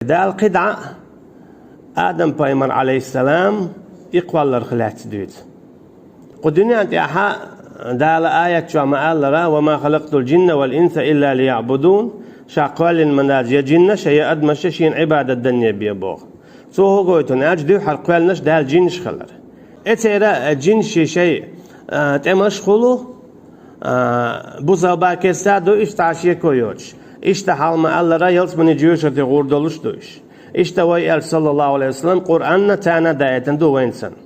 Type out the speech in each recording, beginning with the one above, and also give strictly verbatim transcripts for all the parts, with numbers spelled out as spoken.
Дала кхидӀа Адам-пайхамар, Ӏалайхиссалам, и кхолларх лаьцна дуьйцу. Кху дуьнен тӀехь Дала аят чохь ма-аллара: «Ва ма халакътул джинна вал инса илла лияъбудун», ша кхоьллина ма дац я джиннаш, я адамаш шена Ӏибадат данне бен боху. Цо хӀун гойту аьлча, дуьххьара кхоьллинарш Дала джиннаш хилар. Эцера джиннаш шайн, а, тӀемаш хуьлу, а, бусалба кесса ду, иштта цхьа шеко йоцуш. Иштта хьалха ма-аллара, ялсамани жоьжахати гӀур долуш ду уьш. Иштта вай элча, саллаллаху Ӏалайхи ва саллам, Къуръанна царна даийтина ду вайна санна.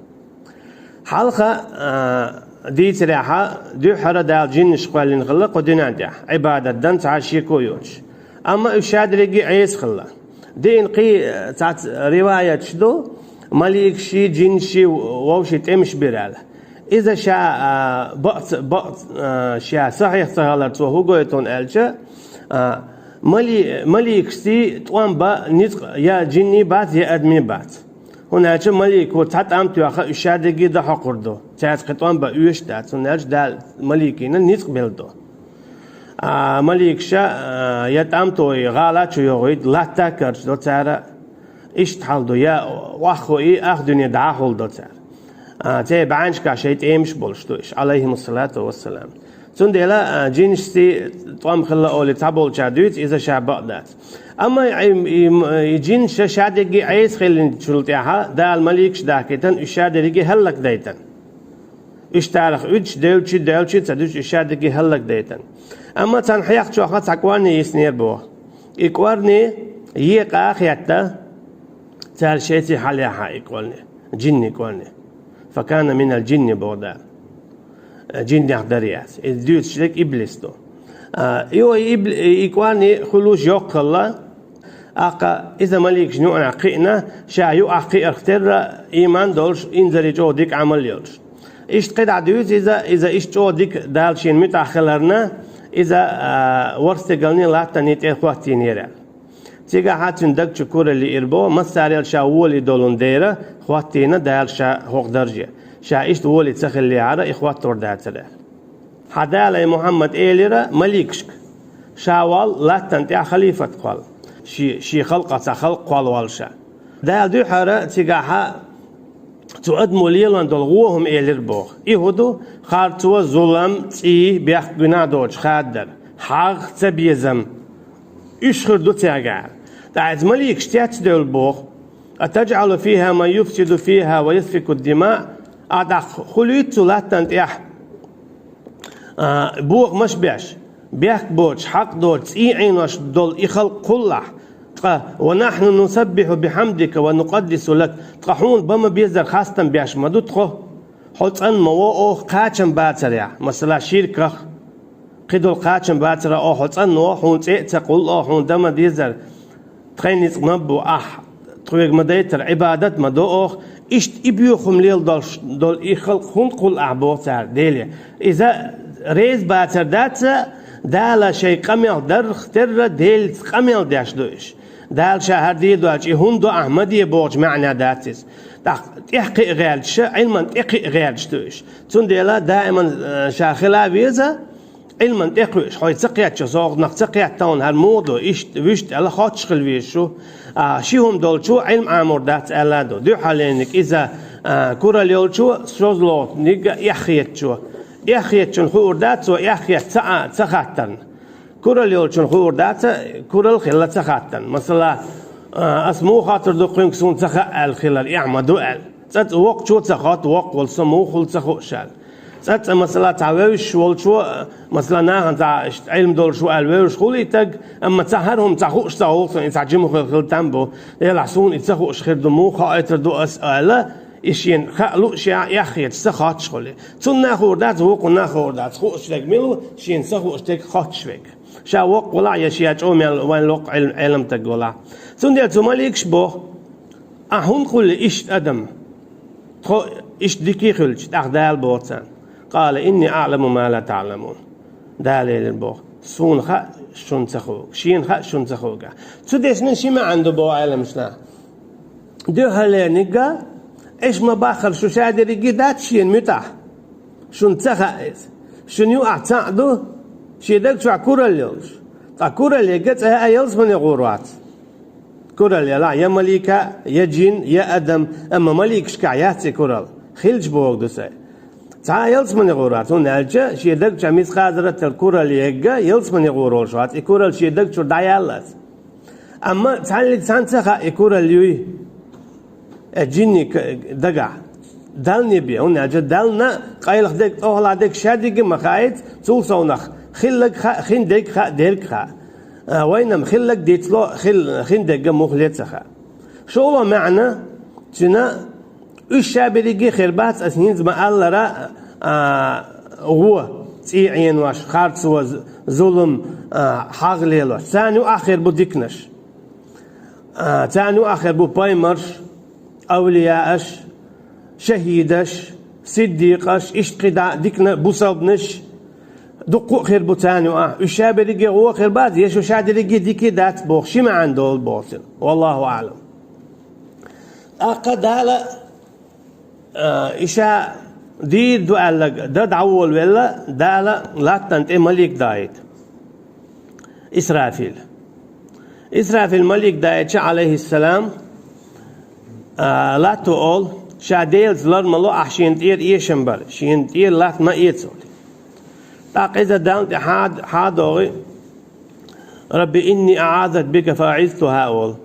Хьалха, а, дийцарехьа, дуьххьара Дала джиннаш кхоьллина хилла кху дуьнен тӀехь, Ӏибадат дан цхьа шеко йоцуш. Амма уьш шадерриге Ӏеса хилла. Дийна кхин, а, цхьацца риваяташ ду, маликаши, джиннаши вовшийн тӀемаш бира аьлла. Иза ша, а, бакъ ца, бакъ, а, ша сахьихь ца хилар цо хӀун гойту аьлча, а, мали-, маликашций тӀом бан ницкъ я джинний бац, я адамий бац. ХӀунда аьлча малико цхьа тӀам тоьхна, уьш шадерриге дӀахьокхур ду. Цаьрца кхин тӀом бан оьшуш дац, хӀунда аьлча Дала маликина ницкъ белла ду. А, маликаша, а, я тӀам тохий, гӀала чу йохуьйту, латта карчадо цара, иштта хьал ду, я охьахуий, ах дуьне дӀахьулдо цара. А, церан бӀаьнашкахь шайн тӀемаш болуш ду уьш, Ӏалайхимуссалату вассалам. Цундела, а, джиннашций тӀом хилла олий цхьаболчара дуьйцу, иза ша бакъ дац. Амма и, и, и джиннаш шадерриге Ӏеса хиллачул тӀаьхьа Дала маликаш дахкийтина, уьш шадерриге хӀаллакдайтина. Уьш тарах уьдуш, девлчи, девлчи ца дуьсуш, уьш шадерриге хӀаллакдайтина. Амма царна хьех чохь цхьа кӀорни йиснера боху. И кӀорни екъа а хетта, цара шайций хьалаяьхьа и кӀорни, джинни кӀорни. «Факана минал джинни», боху Дала. Джиннех дара яц. И дуьйцуш дерг иблис ду. А, и, и ибл-, и кӀорни хуьлуш йоккха хилла, тӀаккха иза маликашна юкъахь кхиъна, ша юкъахь кхиарх терра, ийман долуш, инзаре чӀогӀа дика Ӏамал йолуш. Иштта кхидӀа дуьйцу иза, иза иштта чӀогӀа дика Дала шена муьтӀахь хиларна, иза, а, ворхӀ стигалний латтаний тӀе хӀоттийнера. Цигахь цуьнан даг чу куралла лиира боху, массарел ша волий долун дера хӀоттийна Дала ша хӀокху дарже. Ша иштта волий ца хиллехьара, и хӀоттор дацара. Хьан Дала, ай Мухьаммад, элира маликашка: «Ша вол латтана тӀехь халифат кхолла, ши-, шен халкъах цхьа халкъ кхолла воллу ша». Дала дуьххьара цигахь цу адамо лелон долу вон хӀума элира боху. И хӀун ду? Харцо, зулам, цӀий, бехк, гуьнахь доцуш хаддар, хьагӀ, цабезам. Уьш хир ду цаьргахь. ТӀаккха иза маликаш цецдевлла боху: «Атаджъалу фиха ман юфсиду фиха ва ясфику ддима». А тӀаккха хуьлуьйту цу латтана тӀехь а, бохамаш беш, бехк боцуш, хьакъ доцуш, цӀий Ӏенош долу и халкъ кхуллахь, ткъа: «Ва нахьну нусаббиху бихьамдика ва нукъаддису лак», ткъа хьуна бан ма беззара хастам беш ма ду тхо? Хьо цӀанван во оха кхачам бацарехь, масала, ширках, кхидолу кхачам бацарехь оха хьо цӀанво, хьуна цӀе а ца кхулло, хьуна дан ма деззара. Тхайн ницкъ ма бу ахь, тхоьга ма дайтара Ӏибадат ма до оха, иштта и боьхам лела долуш долу и халкъ хӀунда кхуллу ахь боху цара Деле. Иза реза бацар дац, Дала шайн къамел дарх терра, Делаца къамел деш ду уьш. Дала ша хӀара дийр доцуш, и хӀунда до ахь ма де бохучу маьӀна дац иза. ТӀаккха тӀех кхиа гӀерташ, Ӏилман тӀе кхиа гӀерташ ду уьш. Цундела даиман, э, ша хила веза, Ӏилман тӀе кхуьуш, хьой ца кхетчо, согӀнах ца кхетта хьуна хӀара муха ду, иштта, вуьшта аьлла хоттуш хила везаш ву. А, ши хӀума долчо Ӏилма Ӏамор дац аьлла а ду. Дуьххьарлерниг иза, а, куралла йолчо, созлотниг а эхь хетачо. Эхь хетачун хуур дац цо эхь хетта ца а, ца хаттарна. Куралла йолчун хуур дац, куралла хилла ца хаттарна. Масала, а, ас муха хоттур ду кхуьнга суна ца хаьа аьлла хилар, эхь ма ду аьлла. ЦӀа-цӀа воккхачо ца хотта, воккха волу со муха хуьлу ца хууш аьлла. ЦӀа-цӀа, масала, цхьа вевзаш волчо, масала, нахана цхьа иштта Ӏилма долуш ву аьлла вевзаш хуьлу и стаг, амма цхьа хӀара хӀума цхьа хууш ца хуьлу суна, и цхьа жима хила там бу, делахь суна и ца хууш хир ду, муха хоуьйтур ду ас аьлла, и шена хаа луъушехь, эхь хеташ ца хоттуш хуьлу. Цунна а хуур дац, вукхунна а хуур дац, хууш дерг мила ву, шена ца хууш дерг хоттуш верг. Ша воккха валахь я ша чӀогӀа мел вайн локкха Ӏилм-, Ӏелам стаг валахь. Цундела цу маликаш боху: «Ахь хӀунда хуьлу иштта адам? Тхо иштта дика хуьлча, тӀаккха Дала боху царна: „Къала инни аӀламу ма ла таӀламун“». Дала элира боху: «Суна хаьа шуна ца хуург, шена хаьа шуна ца хуург». Цу дешнан ши маьӀна ду боху Ӏеламнаха. Дуьххьарлерниг а, эш ма-баххара шу ша дерриге дац шена муьтӀахь. Шуна ца хаьа иза. Шуна юкъахь цхьаъ ду, шен даг чохь куралла йолуш. Ткъа кураллега цӀа а ялсамане гӀур вац. Куралла елахь я малика, я джин, я адам, амма маликашкахь яц и куралла. Хилча бохург ду сайн. Цхьа а ялсамане гӀур вац, хӀунда аьлча шен даг чу мискъал зарратал куралла егга ялсамане гӀур волуш вац, и куралла шен даг чуьра дӀаяллалц. Амма цхьаллиг цхьаьнца хаьа и куралла юй, э, джинни к-, дагахь. Далла бен, хӀунда аьлча Далла къайлаха дерг, тӀохалахь дерг шадерриге ма хаийта, цул совнах хилларг хаьа, хиндерг хаьа, дерг хаьа. А, вайна-м хилларг дицло, хил-, хиндерг муха ле ца хаьа. ШолгӀа маьӀна, цуьнан уьш ша берриге хир бац, аса хӀинца ма-аллара, а, гӀо, цӀий Ӏенош, харцо, з-, зулам, а, хьагӀ лелош. Царна юкъахь хир бу диканаш. А, царна юкъахь хир бу пайхамарш, авлияаш, шахӀидаш, сиддикъаш, иштта кхидӀа дикана бусалбанаш, дуккха а хир бу царна юкъахь. Уьш ша берриге гӀо хир бац, я шу ша дерриге дика дац боху, ши маьӀна долу боху цуьнан. Валлаху аӀлам. ТӀаккха Дала, а, и ша дийр ду аьлларг дан дӀаволавелла, Дала латтана тӀе малик даийта. Исрафил. Исрафил малик даийча, Ӏалайхиссалам, а, латто олу, ша Делаца лар ма ло, ахь шена тӀера эшам бар, шена тӀера латта ма эца олий. ТӀаккха иза Далла тӀе хьа-, хьадогӀий, «Рабби инни аӀузу бика фа аӀизтухьа», олу.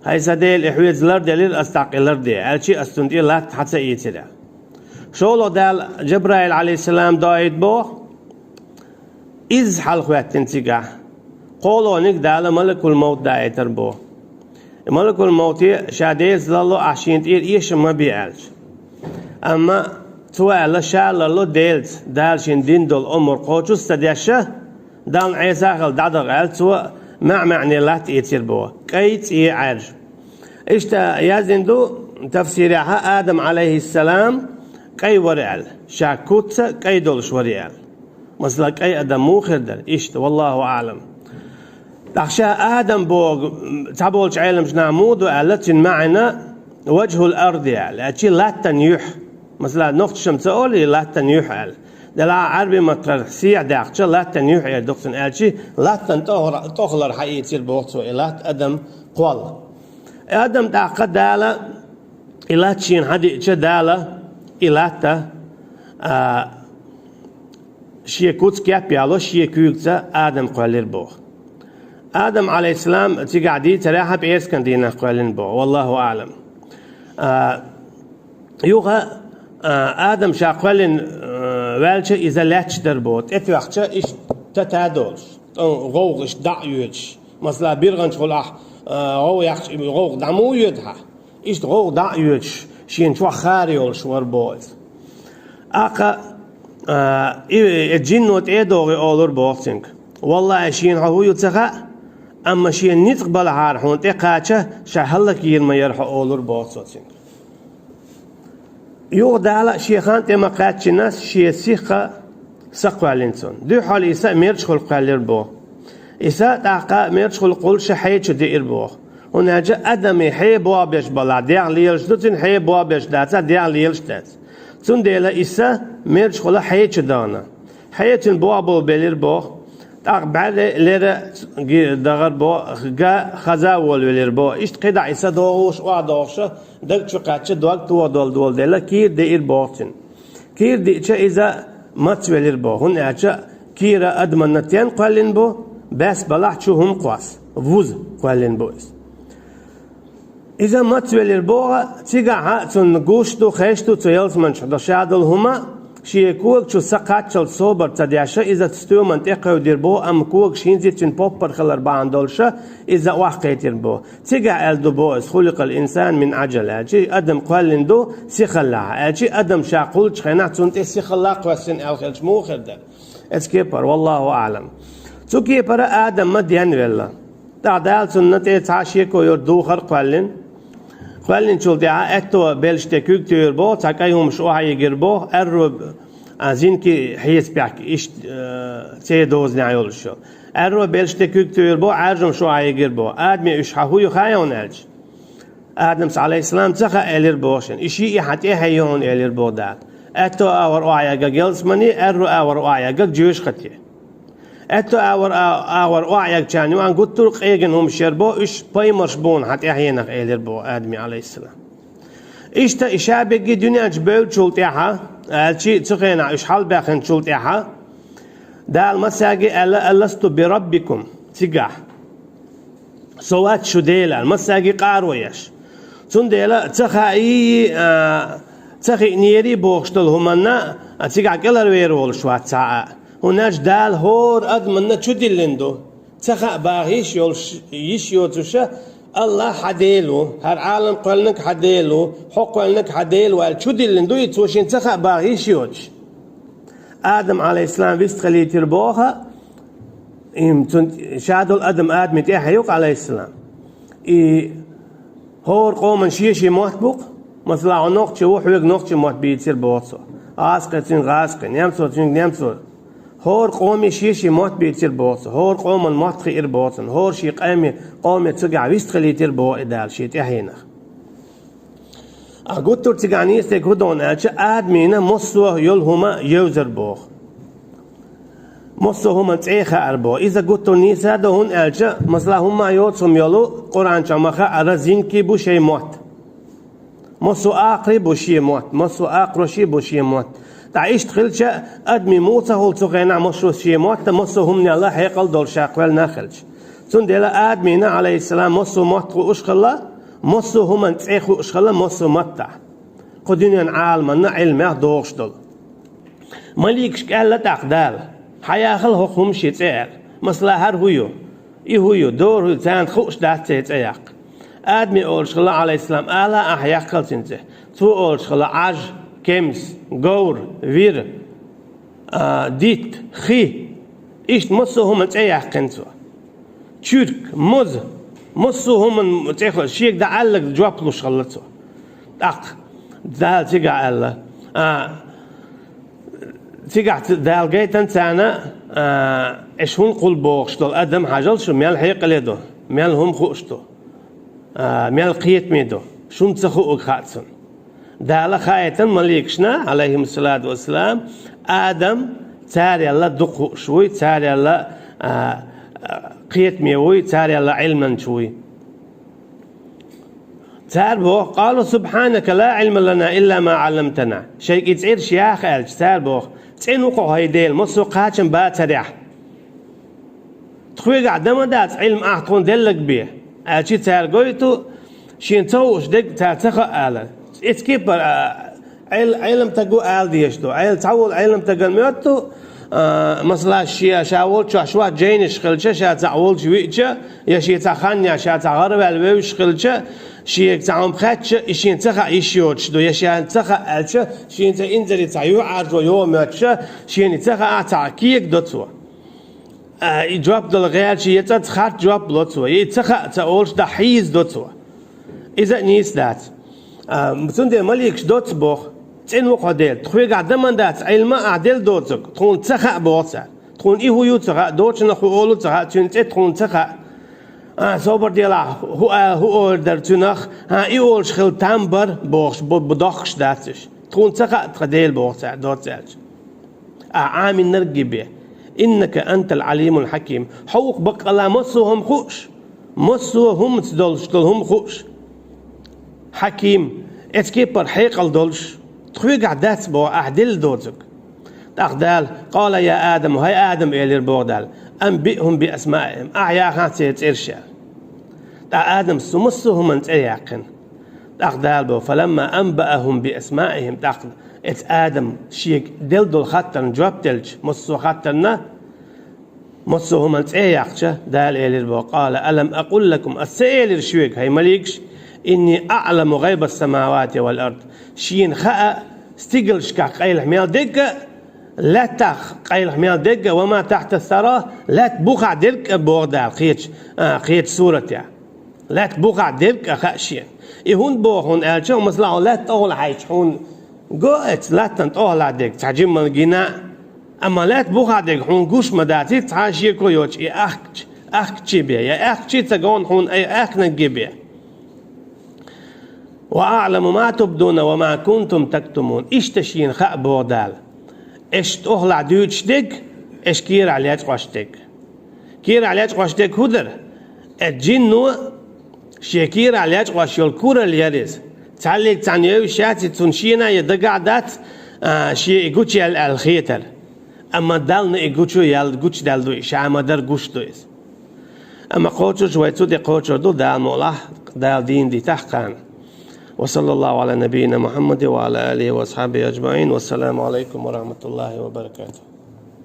«ХӀай сан Дела, и хьоьца ларделира ас, тӀаккха и ларде», аьлча, ас цунна тӀе латта хьа ца ийцира. ШолгӀа Дала Джабраил, Ӏалайхиссалам, доуьйту боху, иза хьалахӀоьттина цигахь. КхоалгӀаниг Дала малакул-мовт даийтар боху. И малакул-мовте ша Делаца лар ло, ахь шена тӀера эшам ма бе аьлча. Амма цо аьлла, ша лар ло Делаца, Дала шена дина долу омра кхочуш а ца деш, Далла Ӏеса а хилла дӀадаха аьлла, цо маьӀ-маьӀне латта эцира боху, кӀай цӀий Ӏаьржа. Иштта яздина ду тафсирехь, Адам, Ӏалайхиссалам, кӀай вара аьлла, ша куц а кӀай долуш вара аьлла. Масала, кӀай адам муха хир дара? Иштта, валлаху аӀлам. ТӀаккха ша Адам боху, цхьаболчу Ӏеламчу наха муха ду аьлла, цуьнан маьӀна ваджхьул арди аьлла, аьлча латтан юьхь. Масала, нохчаша-м ца олий латтан юьхь аьлла. Делахь Ӏаьрби маттахь сехьа даьккхича, латтан юьхь эр ду-кх цунна, аьлча латтан тӀохара-, тӀохалара хьаийцира боху цо и латта адам кхолла. Адам тӀаккха Дала и латта шена хьадиъча, Дала и латта, а, шен куц кеп яло, шен куьйгаца Адам кхоьллира боху. Адам, Ӏалайхиссалам, цигахь дийцарехь, пӀераскан дийнахь кхоьллина боху, валлаху аӀлам. А, юха, а, Адам ша кхоьллина, а, ваьлча, иза лаьтташ дара боху, тӀетоьхча, иштта тата а долуш, тӀе гӀовгӀа иштта дӀа а йоьдуш. Масала, биргӀанчу гӀуллахь, а, гӀовгӀа яьккхича, и гӀовгӀа дӀа муха йоьду хьан? Иштта гӀовгӀа дӀа а йоьдуш, шена чохь хара йолуш вара боху иза. ТӀаккха, а, и, и джинно тӀе а догӀий олура боху цуьнга. Валлахьи, шена хьо хӀун ю ца хаьа, амма шена ницкъ балахьара хьуна тӀекхача, ша хӀаллакйийр ма яра хьо олура боху цо цуьнга. Юха Дала шен хан тӀе ма-кхаьччинехь, шен сиха са кхоьллина цунна. Дуьххьал иза мерчахула кхоьллира боху. Иза тӀаккха мерчахула кхуллуш хье чу диира боху. ХӀунда аьлча адамийн хье болх беш балахь, дегӀ лелаш ду цуьнан, хье болх беш дацахь, дегӀ лелаш дац. Цундела иза мерчахула хье чу дахана. Хье цуьнан болх бан белира боху. ТӀаккха бӀаьрре лера ги-, дахара боху, ган хаза а волавелира боху. Иштта кхидӀа иза догӀуш, охьадогӀуш, даг чу кхаьчча, дог тоха долу доладелла, кийра деира боху цуьнан. Кийра диъча, иза мацвелира боху, хӀунда аьлча кийра адамна тен кхоьллина бу, баьс балахь чу хӀума кхосса, вуза кхоьллина бу иза. Иза мацвелира боху, цигахь а цунна гуш ду, хезаш ду цу ялсамани чохь долу ша долу хӀума, шен кога чу са кхаччалц собар ца деш, иза стоьман тӀе кхевдира боху, амма когаш хӀинца а цуьнан поппар хилар бахьана долуш, иза охьакхетира боху. Цигахь аьлла ду боху иза, «Хуликъал инсан мин Ӏаджал», аьлча, адам кхоьллина ду сихаллехь, аьлча, адам ша кхуллучу хенахь цунна тӀе сихалла а кхоьссина аьлла хилча муха хир дара? Эцу кепара, валлаху аӀлам. Цу кепара адам ма денвелла. ТӀаккха Дала цунна тӀе цхьа шеко йолу духар кхоьллина. Кхоьллинчул тӀаьхьа аьтто белшаш тӀе куьг туьйхира боху, цхьа кӀай хӀумаш охьайигира боху, аьрру, а, зинки хьесапехь иштта, а, цӀе дозанехь йолуш йолу. Аьрру белшаш тӀе куьг туьйхира боху, Ӏаьржа хӀумаш охьайигира боху. Адаме уьш хьан хӀун ю хаьа хьуна аьлча? Адамс, Ӏалайхиссалам, ца хаьа элира боху шена. И шиъ и хьан тӀе хье ю хьуна элира боху Дала. Аьтто агӀор охьаергаг ялсамани, аьрру агӀор охьаергаг жоьжахати. Аьтту агӀор, а-, агӀор охьаэгачарна юкъана гуттар а къегина хӀумаш яр боху, уьш пайхамарш бу хьан тӀаьхьенах, элира боху Адаме, Ӏалайхиссалам. Иштта и ша берриге дуьнен чу бевллачул тӀаьхьа, аьлча, цу хенахь уьш хьалабаьхначул тӀаьхьа, Дала массаьрга аьлла: «Аласту би раббикум», цигахь. «Со вац шун Дела?» Массаьрга къаро еш. Цундела ца хаийи, а, ца хиънера бохуш долу хӀуманна, а, цигахь кӀелхьарвер волуш вац цхьа а. ХӀунда аьлча Дала хӀора адаманна чудиллина ду. Ца хаа баха йиш йолуш, йиш йоцуша, Аллах хьан Дела ву, хӀара Ӏалам кхоьллинарг хьан Дела ву, хьо кхоьллинарг хьан Дела ву аьлла чудиллина ду и, цо шен ца хаа баха йиш йоцуш. Адам, Ӏалайхиссалам, вистхилийтира боху, и цун ша долу адам Адаме тӀаьхье ю-кх, Ӏалайхиссалам. И хӀора къоман шен-шен мотт бу-кх, масала, хьо нохчи ву, хьоьга нохчи мотт бийцира боху цо. ГӀазкхи цуьнга гӀазкхи, немцо цуьнга немцо. ХӀора къоме шен-шен мотт бийцира боху цо. ХӀора къоман мотт хиира боху цунна. ХӀора шен къоме, къоме цигахь вистхилийтира боху и Дала шен тӀаьхьенах. А гуттар а цигахь нийса дерг хӀун ду аьлча, Адамина массо а йолу хӀума евзар боху. Массо а хӀуман цӀе хаьара боху. Иза гуттар а нийса а ду, хӀунда аьлча, масала, хӀумма йоцу хӀума йолу Къуръан чохь ма хаьара, зинкий бу шайн мотт. Массо а акхарий бу шен мотт, массо а акхароший бу шен мотт. Ткъа иштта хилча, адамийн муха ца хуьлу цу хенахь массо а шен мотт, массо а хӀуманал хьекъал долуш ша кхоьллина а хилча. Цундела Адамина, Ӏалайхиссалам, массо а мотт хууш хилла, массо а хӀуман цӀе хууш хилла массо а маттахь. Кху дуьненан Ӏаламанна Ӏилмех догӀуш долу. Маликашка аьлла тӀаккха Дала: «Хьан яхала хӀокху хӀуманийн цӀе?» аьлла. Масала, хӀара хӀун ю? И хӀун ю? Дора хӀун ю? Царна хууш дац церан цӀе яккха. Адаме олуш хилла, Ӏалайхиссалам, ала ахьа, яккхал цуьнан цӀе. Цо олуш хилла: Ӏаж, кемс, говр, вир, а, дитт, хи. Иштта массо а хӀуманан цӀе яьккхина цо. Чуьрк, моза, массо а хӀуманан цӀе хо-, шега дӀаалларг жоп луш хилла цо. ТӀаккха Дала цигахь аьлла: а, цигахь ц-, Дала гайтина царна, а, аш хӀунда кхул бохуш долу адам, хьажал шу, мел хьекъале ду, мел хӀума хууш ду, а, мел кхетаме ду, шуна ца хуург хаьа цунна. Дала хаийтина маликашна, Ӏалайхимуссалату вассалам, Адам царел дукха хууш вуй, царел, а, а, кхетаме вуй, царел Ӏилманча вуй. Цара боху: «Къалу субхьанака ла Ӏилма лана илла ма Ӏалламтана». Шайга и цӀераш яха аьлча, цара боху: «ЦӀена ву-кх хьо, хӀай Дела, массо а кхачам бацарехь. Тхоьгахь дан ма дац Ӏилма ахь тхуна делларг бен», аьлча, цара гойту, шена ца хууш дерг цара ца хаьа алар. Эцу кепара, а, Ӏел-, Ӏеламстаг ву ала дезаш ду. Ӏел-, цхьаволу Ӏеламстагана моьтту, а, масала, шен, ша волчохь шуьца жайнаш хилча, ша цхьаъ волчу виъча, я шен цхьа хан яц, ша цхьа гӀараваьлла вевзаш хилча, шега цхьа хӀума хаьттича, и шена ца хаьа йиш йоцуш ду, я шена ца хаьа аьлча, шена цхьа инзаре цхьа юьхьӀаьржо йогӀу моьттуша, шена и ца хаьа цхьа кега до цо. А, и жоп дала гӀерташ, я цӀа ца харц жоп ло цо, я и ца хаьа ца олуш дӀа хьийза до цо. Иза а нийса дац. А, цундела маликаш доцца боху: «ЦӀена ву-кх хьо, Дела, тхоьгахь дан ма дац Ӏилма ахь делла доцург, тхуна ца хаьа», боху цара. Тхуна и хӀун ю ца хаьа, дочунах хӀун олу ца хаьа, цуьнан цӀе тхуна ца хаьа. А, собар делахь, хӀун а, хӀун олур дара цуьнах, а, и олуш хила там бара, бохуш, бу, бу дохкуш дац уьш. Тхуна ца хаьа тхан Дела, боху цара, доцца аьлча. Ахь Ӏамийнарг гибе. «Иннака антал Ӏалимул хьаким». Хьо ву-кх баккъалла массо а хӀума хууш, массо а хӀуманца долуш долу хӀума хууш. Хьаким, эцу кепара хьекъал долуш, тхоьгахь дац боху ахь делла доцург. ТӀаккха Дала: «Къала я Адам», хӀай Адам, элира боху Дала, «анбиъхум би асмаихим», ахь яхахь церан цӀераш аьлла. ТӀаккха Адамас цу массо а хӀуманан цӀе яьккхина. ТӀаккха Дала боху: «Фаламма анбаахум би асмаихим», тӀаккха эцу Адам шега делла долу хаттарна жоп делча, массо а хаттарна, массо а хӀуманан цӀе яьккхича, Дала элира боху: «Къала алам акъул лакум», ас ца элира шуьга, хӀай маликаш, «инни аъламу гӀайбас самавати вал ард», шена хаьа стигалшкахь къайлаха мел дерг а, лаьттахь къайлаха мел дерг а, «ва ма тахьта сара», лаьтта бухахь дерг а, боху Дала кхечу, а, кхечу суратехь. Лаьтта бухахь дерг а хаьа шена. И хӀунда боху хьуна аьлча, масала, хьо лаьтта тӀехула хьаьжча, хьуна го эцу латтана тӀехула дерг, цхьа жимма гина а. Амма лаьтта бухахь дерг хьуна гуш ма дац, цхьа а шеко йоцуш и ахкча, ахкчий бен, я ахкчий ца го хьуна, ай, ахкинарг гибен. «Ва аъламу ма тубдуна ва ма кунтум тактумун». Иштта шена хаьа, боху Дала, аш тӀехулахь дуьйцуш дерг, Эш кийрахь лечкъош дерг. Кийрахь лечкъош дерг хӀун дара? Э, джинно шен кийрахь лечкъош йолу куралла яра иза. Цхьаьллиг цхьаьна йовза шаьцци цунна шена я дагахь дац, а, шен и гучуяьлла аьлла хетара. Амма Далла и гучу ял-, гучудаьлла ду и, ша ма-дарра гуш ду иза. Амма кхочуш вай цу тӀе кхочур ду, Дала мукъ лахь, Дала дийна дитахь кхана. وصلى الله على نبينا محمد وعلى آله وأصحابه أجمعين. والسلام عليكم ورحمة الله وبركاته.